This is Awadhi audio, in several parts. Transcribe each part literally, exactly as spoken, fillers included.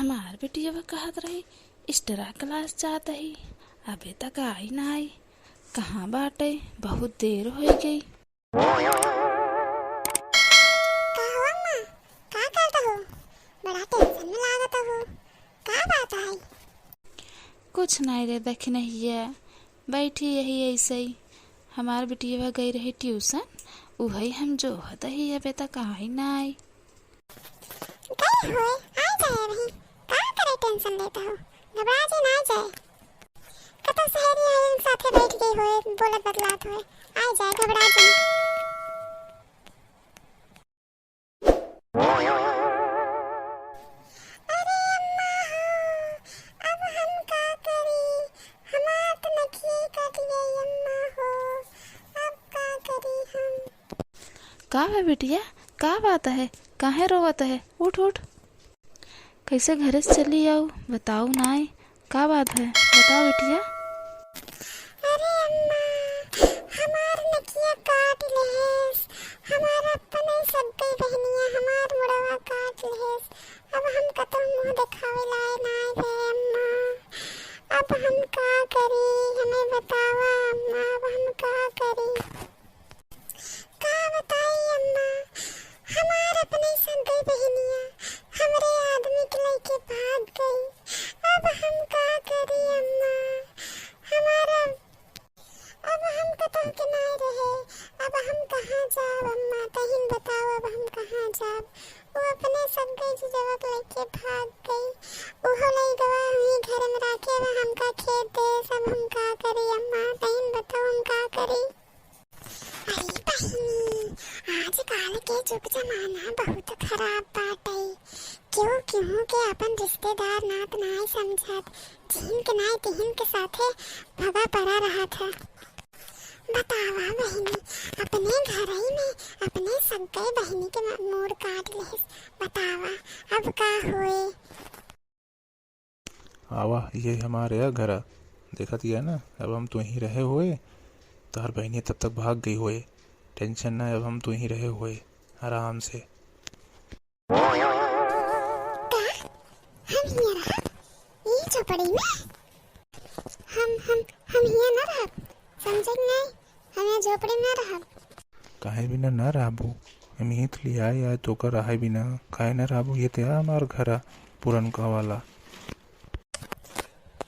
हमार बिटिया कहत रही, extra class जात ही, अबे तक आई ना आई। कहाँ बाटे? बहुत देर होइ गई। का हो अम्मा? का करत हो? बड़ा tension में लागत हो। का बात है? कुछ नहीं रे दखिनहिया, बैठी यही ऐसे ही। हमार बिटिया गई रही tuition, उहई हम जोहत ही, अबे तक आई ना आई। गई होए, आ जाए वही। का करे tension लेता हो? घबरा जी ना जाए। कतौ सहेली आयल साथे बैठ गई होए, बोलत बतलात होए। आ जाए, घबरा जी। अरे अम्मा हो, अब हम का करी? हमार त नकिये कट गई अम्मा हो, अब का करी हम? का बा बिटिया, का बात है, काहे रोवत है? उठ, उठ। कैसे घरे से चली आऊ, बताऊ नाय, का बात है, बताओ बिटिया। अरे अम्मा, हमार नकिया काट लेहेस, हमार अपने सग्गई बहनिया हमार मुड़वा काट लेहेस। अब हम कतौ मुँह देखावे लाए नाय रहे अम्मा। अब हम का करी, हमें बतावा अम्मा, अब हम का करी? का बताई अम्मा, हमार अपने सग्गई बहनिया हमरे आदमी के लइके भाग गई। अब हम का करी अम्मा, हमारा, अब हम कतौ के नाय रहे, अब हम कहाँ जाब अम्मा, तहिन बताओ अब हम कहाँ जाब? वो अपने सग्गई जिजवा के लइके भाग गई, उहो लइगवा वही घर में राखे, अब हमका खेत देस, अब हम का करी अम्मा, तहिन बताओ हम का करी? अरे बहिनी, आजकाल के जुग जमाना बहुत खराब बाटे। केहू केहू के अपन रिश्तेदार नात नाय समझत, जिहिन के नाय तिहिन के साथे भगा परा रहत है। बतावा बहिनी, अपने घरई में अपने सग्गई बहिनी के म-, मूड़ काट लेस। बतावा, अब का होए? आवा, इहे हमार या घरा। देखत या ना, अब हम तुहीं रहे होए, तोहार बहिनी तब तक भाग गई होए। Tension ना, अब हम तुहीं रहे होए, आराम से। का? हम हियाँ रहब? ई झोपड़ी में? हम, हम, हम हियाँ ना रहब। समझे कि नहीं? हम यहाँ झोपड़ी में ना रहब। काहे बिना ना रहबू? हम यहीं त लियाए आए तोका रहे बिना। काहे ना रहबू? ये त आ हमार घर आ, पुरनका वाला।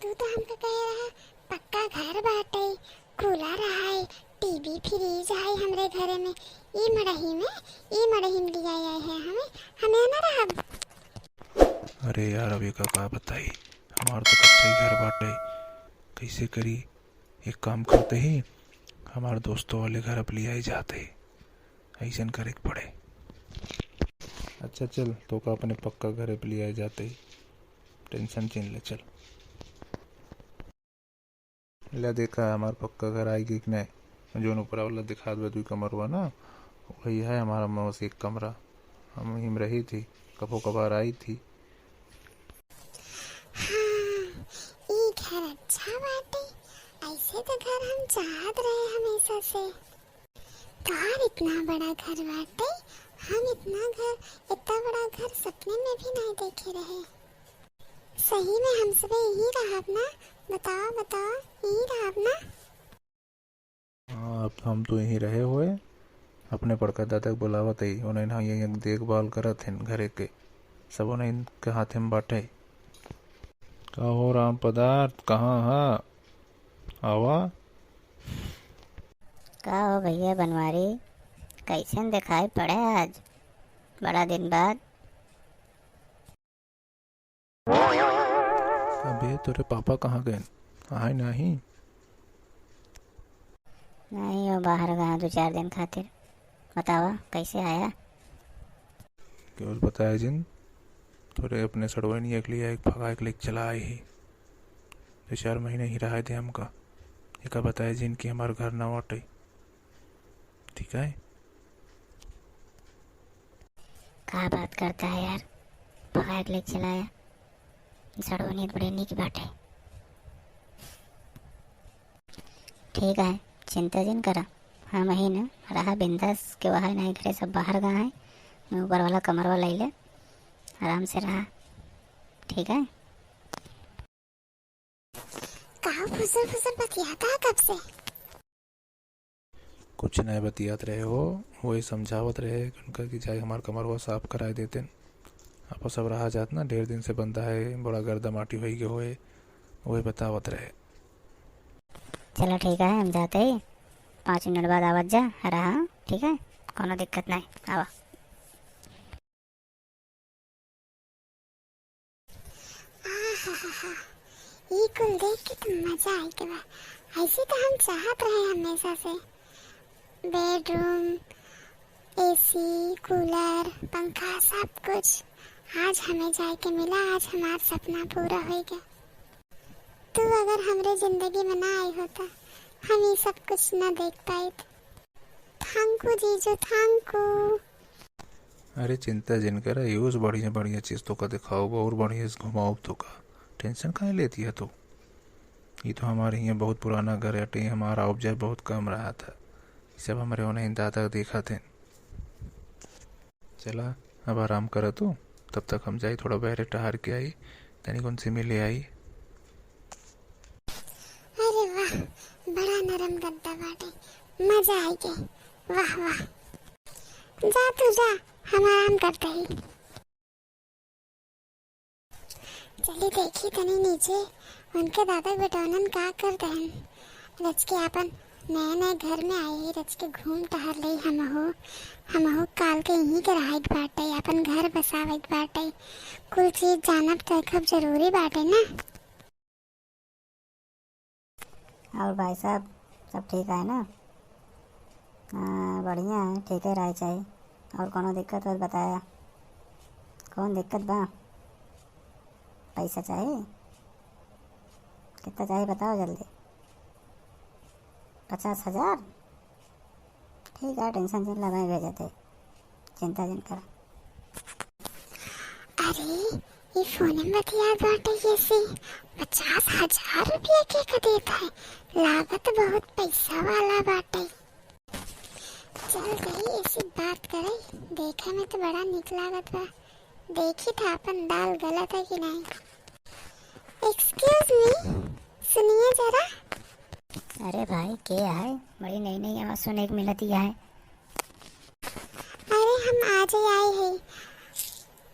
तू तो हमका कहे रहा पक्का घर बाटे, cooler आए, TV fridge आए हमरे घरे में। ई मड़ही में, ई मड़ही में लियाए आए हैं हमें, हम यहाँ ना रहब। अरे यार, अब एका का बताई, हमार तो कच्चा ही घर बाटे, कैसे करी? एक काम करते ही, हमार दोस्तों वाले घर अब लियाए जाते ही, ऐसन करे के पड़े। अच्छा चल, तोका अपने पक्का घरे पे लियाए जाते ही, tension चिन ले, चल। ले देखा, हमार पक्का घर आई गई कि नहीं? जौन ऊपर वाला दिखात बा, दुई कमरवा ना, वही है हमारा, बस एक कमरा। हम वहीं में रही थी, कभो कभार आई थी। हाँ, ई घर अच्छा बाटे, ऐसे तो घर हम चाहत रहे हमेशा से। तोहार इतना बड़ा घर बाटे, हम इतना घर, इतना बड़ा घर सपने में भी नहीं देखे रहे। सही में हम सबे यहीं रहब ना? बताओ, बताओ, यहीं रहब ना? हाँ, अब हम तो यहीं रहे होए। अपने बड़का दादा के बुलावत हई, उन्हें ना ये देखभाल करत हैं घरे के, सब उन्हें के हाथे में बाटे। का हो राम पदार्थ, कहाँ हा? आवा। का हो भैया बनवारी, कैसन दिखाई पड़े आज, बड़ा दिन बाद? अबे तोरे पापा कहाँ गए? आए नाही? नहीं, वो बाहर गया दो चार दिन खातिर। बतावा, कैसे आया? केवल बताए जिन, तोरे अपने सड़वैनिया के लिए एक भगाए के लेके चला आई ही। दो चार महीने ही रहा दे हमका। एका बताए जिन कि हमार घर ना वाटे। ठीक है? का बात करता है यार? भगाए के लेके चला आया। सड़वैनिया बड़े नीक बाटे। ठीक है, चिंता जिन करा। हम ही न रहा बिंदास के वहाँ नहीं घरे सब बाहर गए हैं। मैं ऊपर वाला कमरवा ले ले, आराम से रहा। ठीक है? का फुसर फुसर बतियाता है कब से? कुछ नहीं बतियात रहे हो, वही समझावत रहे उनका कि जाए हमार कमरवा साफ कराए देते। आप सब रहा जात ना, ढेर दिन से बंदा है, बड़ा गर्दा माटी होई गए होए, वही बतावत रहे। चलो ठीक है, हम जाते ही, पाँच मिनट बाद आवत जा, रहा, ठीक है, कोनो दिक्कत नहीं, आवा। आहाहा, ई कुल देख के तो मजा आई के बा। ऐसे तो हम चाहत रहे हमेशा से, बेडरूम, एसी, कूलर, पंखा, सब कुछ आज हमें जाए के मिला। आज हमार सपना पूरा हो गया। तू अगर हमरे जिंदगी में ना आई होता, हम ये सब कुछ ना देख पाइत। थैंक यू जीजू, थैंक यू। अरे चिंता जिन करा, यूस बढ़िया बढ़िया चीज तोका दिखाओ, और बढ़िया से घुमाओ तोका। टेंशन काहे लेती है तू? ये तो हमारे यहाँ बहुत पुराना घर है, हमारा आउट जाए बहुत कम रहा था। ये सब हमारे उन्हें दादा देखा थे। चला, अब आराम करा तू, तब तक हम जाई थोड़ा बहरे टहर के आई, तनी कौन से मिले आई। अरे वाह, बड़ा नरम गद्दा बाटे, मजा आई के। वाह वाह, जा तू जा, हम आराम करते ही। चली देखी तनी नीचे, उनके दादा बेटौनन का कर दहन। रच के आपन नए नए घर में आई है, रच के घूम टहर ले हमहू, हमहू काल के यहीं के रहे के बाटे, आपन घर बसावे के बाटे। कुल चीज जानब देखब जरूरी बाटे ना। और भाई साहब, सब ठीक है ना? हाँ, बढ़िया है, ठीक है रहे चाहिए। और कोनो दिक्कत हो तो बताया। कौन दिक्कत बा? पैसा चाहिए? कितना चाहिए बताओ जल्दी। पचास हजार? ठीक है, टेंशन जिन ला, मैं भेजत है, चिंता जिन कर। अरे, ई फोन में बतियात बाटे ये से, पचास हजार रुपया के का देत है, लागत बहुत पैसा वाला बाटे। चल गई इसी बात करे, देखे में तो बड़ा निक लागत बा। देखी था अपन दाल गलत है कि नहीं। Excuse me, सुनिए जरा। अरे भाई, के है? बड़ी नई नई आवाज सुने के मिलती है। अरे, हम आज ही आए हैं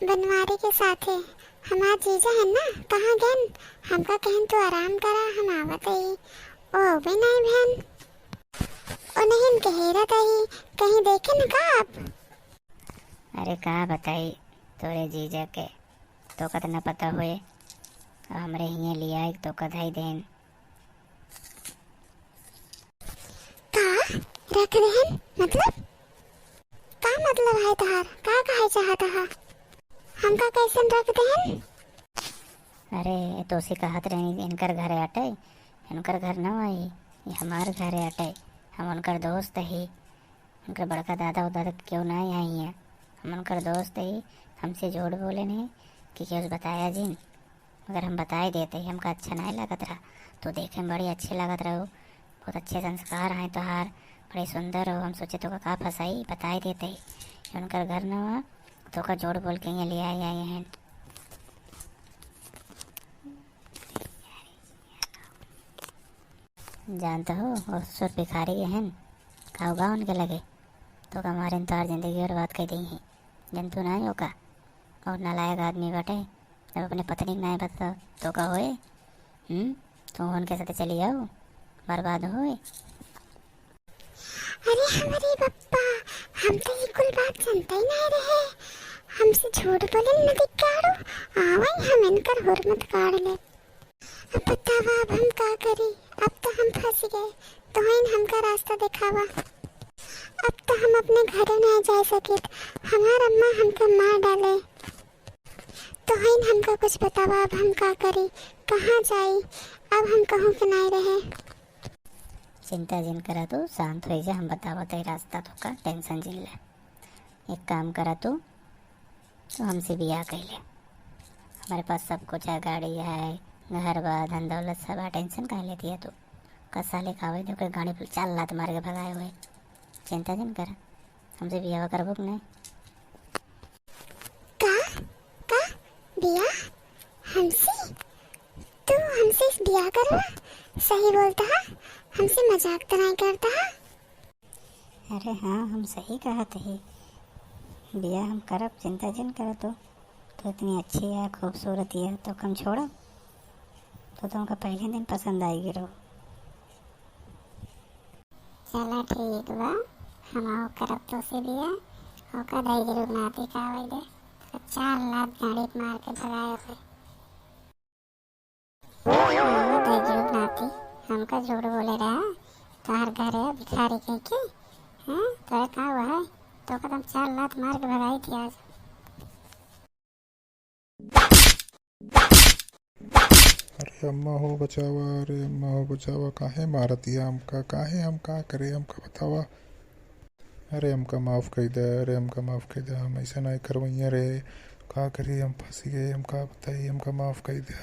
बनवारी के साथे। हमार जीजा है ना, कहाँ गन? हमका कहन तू आराम करा, हम आवत ही। ओ भी नहीं बहन, उन्हें के हेरत ही, कहीं देखे न का आप? अरे का बताई तोरे जीजा के, तो कतना पता होए, अब हमरे हियाँ लियाए तो कधाई देन। का रख देहन? मतलब का मतलब है तहार? का कहे चाहत हा? हमका कैसन रख देहन? अरे, तोसे कहत रही, इनकर घर आटे, इनकर घर न आई, ये हमार घर आटे, हम उनकर दोस्त ही, उनकर बड़का दादा उदादा केहू ना आई है, हम उनकर दोस्त ही, हमसे झूठ बोले नहीं कि केहू से बताया जिन। मगर हम बताए देते ही, हमका अच्छा नहीं लगत रहा। तू देखे में बड़ी अच्छे लगत रहो, बहुत अच्छे संस्कार हैं तोहार, बड़े सुंदर हो। हम सोचे तोका का फंसाई, बताए देते ही। ये उनकर घर न हुआ, तोका जोड़ बोल के यहाँ ले आए, आए हैं। जानत हो, वो ससुर भिखारी के हन, का होगा उनके लगे, तोका मारे तोहार जिंदगी बर्बाद कर दी ही। जनतू नहीं होगा, और नालायक आदमी बाटे। जब अपने पत्नी के नाय बता तो का होए? हम्म? तू उनके साथे चली जाओ, बर्बाद होए। अरे हमारे बप्पा, हम तो ये कुल बात जानते ही नहीं रहे। हमसे झूठ बोले न धिक्कारो, आवई हम इनकर हुरमत काढ़ ले। अब बतावा, अब हम का करी? अब तो हम फंस गए, तोहिन हमका रास्ता दिखावा। अब तो हम अपने घरे नहीं जा सकित, हमार अम्मा हमका मार डाले। तोहिन हमका कुछ बतावा, अब हम का करी, कहाँ जाई? अब हम कहूँ के नाय रहे। चिंता जिन करा तू, शांत हो जा, हम बतावत है रास्ता तोका, टेंशन जिन ले। एक काम करा तू, तू हमसे बियाह कर ले। हमारे पास सब कुछ है, गाड़ी है, घर बा, धन दौलत सब है, टेंशन काहे लेती है तू? का साले का आवे, देखो गाड़ी पर चार लात मार के भगाए हुए। चिंता जिन करा, हमसे बियाह करबो कि नहीं? का? का? बियाह? हमसे? तू हमसे बियाह करबा? सही बोलता है, हमसे मजाक तो नहीं करता है? अरे हाँ, हम सही कहत ही, बियाह हम करब, चिंता जिन कर तू। तू इतनी अच्छी है, खूबसूरत है, तो हम छोड़ब? तो तुमका पहले दिन पसंद आएगी रहो। चला ठीक बा, हम आओ करब तो से बियाह। ओका दई जरूर नाती का आवे दे, तो चार लात गाड़ी मार के भगाए ओके। हाँ, दई जरूर नाती, हमका झूठ बोले रहा, तोहर घर है भिखारी कह के, हैं? तोरे का हुआ है? तो कदम चार लात मार के भगाई थी आज। अरे अम्मा हो बचावा, अरे अम्मा हो बचावा, काहे मारत हिया हमका, काहे, हम का करे, हमका बतावा। अरे हमका माफ कई दे, अरे हमका माफ कई दे, हम ऐसे नहीं करवइया रे, का करी, हम फंसी गए, हम का बताई, हमका माफ कई दे।